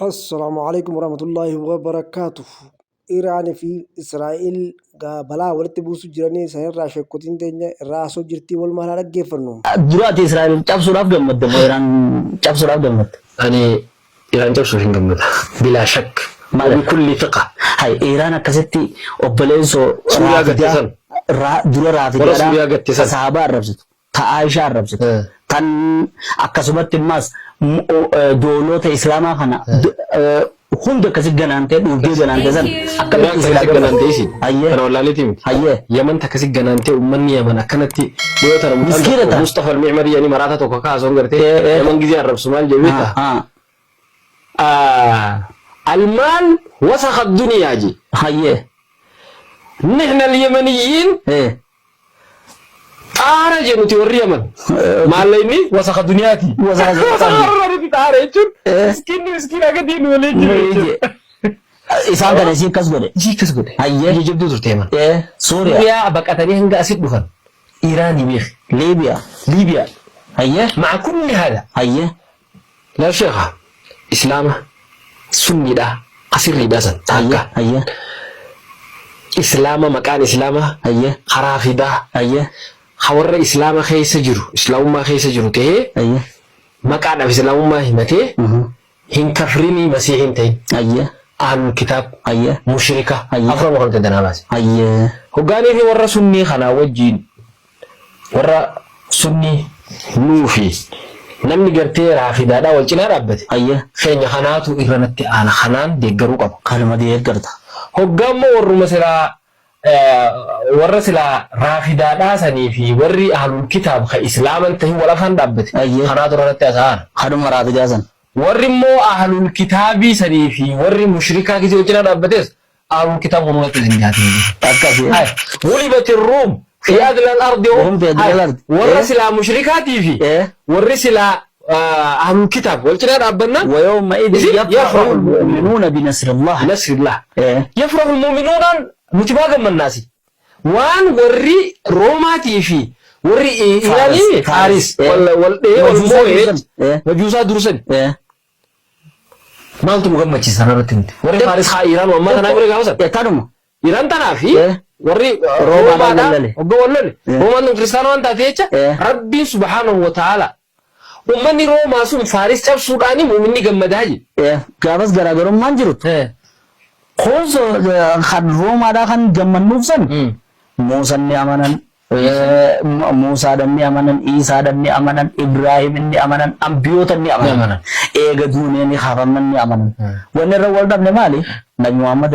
Assalaamu alaikum warahmatullaahi wabarakaatuh. Iraan fi Israa'el balaa walitti buusu jiranii sanirraa sheekkotiin teenya irraa haasoo jirtii walumaa haa dhaggeeffannu. Dura ati Israa'el cabsuudhaaf gammadda moo Iraan cabsuudhaaf gammadda? Ani Iraan cabsuuf hin gammada. Bilaa shakk. Maal? Bikulli thiqa. Hay Iraan akkasitti obboleessoo Suuriyaa gatte san. Dura Warra raafidaadhaa Suuriyaa gatte san. sahaabaa arrabsitu. Ta Aishaa arrabsitu. Tan akkasumatti immaas doolota Islaamaa kana hunda akkasi ganaantee dhuugdee ganaantee san Iraan akkamitti akkasi silaa ganaantee isin. Hayyee. Kana wallaaleetii miti. Hayyee. Yaman takkasi ganaantee uummanni Yaman akkanatti dhiyoo tana mucaan Miskiina tokko ta'a. Mustafa Al-Micmari jedhanii maraata tokko kaasoon gartee Yaman gizee arrabsu maal jedhu beektaa? Almaal wasakha duniyaa je. Hayyee. Nihna al-Yamaniyyiin Xaara je nuti warri Yaman. Maallaqni wasakha duniyaati. Wasakha Wasakha warra nuti xaara jechuun miskiinni miskiina gadi nu waliin jiru jechuudha. Isaan kana isii akkas godhe. Isii akkas godhe. Hayyee. Biyya jabduu turte Yaman. Suuriyaa. Suuriyaa baqatanii hanga asitti dhufan. Iraanii beeki. Liibiyaa. Liibiyaa. Hayyee. Ma'a kulli haadha. Hayyee. Laal sheekha Islaama sunniidha ka sirriidha san Hayyee. takka Hayyee. Islaama maqaan Islaama Hayyee. ka raafidaa Hayyee. ka warra Islaama keessa jiru Islaamummaa keessa jiru tahee Hayyee. maqaadhaaf Islaamummaa himatee hin kafrinii masiihii hin tahin Hayyee. ahlul kitaab Hayyee. mushrika Hayyee. afran kanatti danaa baase. Hayyee. Hoggaanii fi warra sunnii kanaa wajjiin Warra sunnii nuu fi namni gartee raafidaadhaa wal cinaa dhaabbate Hayyee. keenya kanaatu irra natti aana kanaan deeggaruu qaba. Kanuma deeggarta. Hoggaa immoo warruma silaa warra silaa raafidaadhaa sanii fi warri ahlul kitaab ka islaaman tahin wal afaan dhaabbate Hayyee. kanaatu irra natti aana. Kanuma raafidaa san. Warri immoo ahlul kitaabii sanii fi warri mushrikaa gisee wal cinaa dhaabbates Ahlul kitaab kun walitti isin dhiyaatee jiru. Akkasi. Hay, Ghulibat ar-Ruum fi adna al-ardi Wahum fi adna hay, al-ardi. warra Eh. silaa mushrikaatii fi Eh. warri silaa ahlul kitaab wal cinaa dhaabbannaan ويومئذ isin يفرح yafrahu المؤمنون بنصر الله. binasrillah. Eh. Yafrahu al-mu'minuunaan nuti maa gammannaasi? Waan warri Roomaatii fi warri Iraanii Faaris. Faaris Eh. wal wal dhahee wal Majuusaa moo'ee dursan. Eh. majuusaa dursan. Eh. Maaltu nu gammachiisa sana irratti nuti? Warri Faaris haa Iraan ammaa tanaa bira gaafa sana. Tanuma. Iraan tanaa fi warri Roomaadhaan Roomaadhaa wal lole. hogga wal lole. Roomaan tun kiristaana waan taate jecha Rabbiin subhaanahu wa ta'ala ummanni Roomaa sun Faaris cabsuudhaani mu'minni gammadaa jedhe. Gaafas garaagarummaan jirtu. Kun kan Roomaadhaa kan gammannuuf san Muusan ni amanan, Muusaadhan ni amanan, Iisaadhan ni amanan, Ibraahimin ni amanan, ambiyootan ni amanan. amanan. Eega duunee ni kaafamnan ni amanan. Wanni irra wal dhabne maali? Nabi Muhammad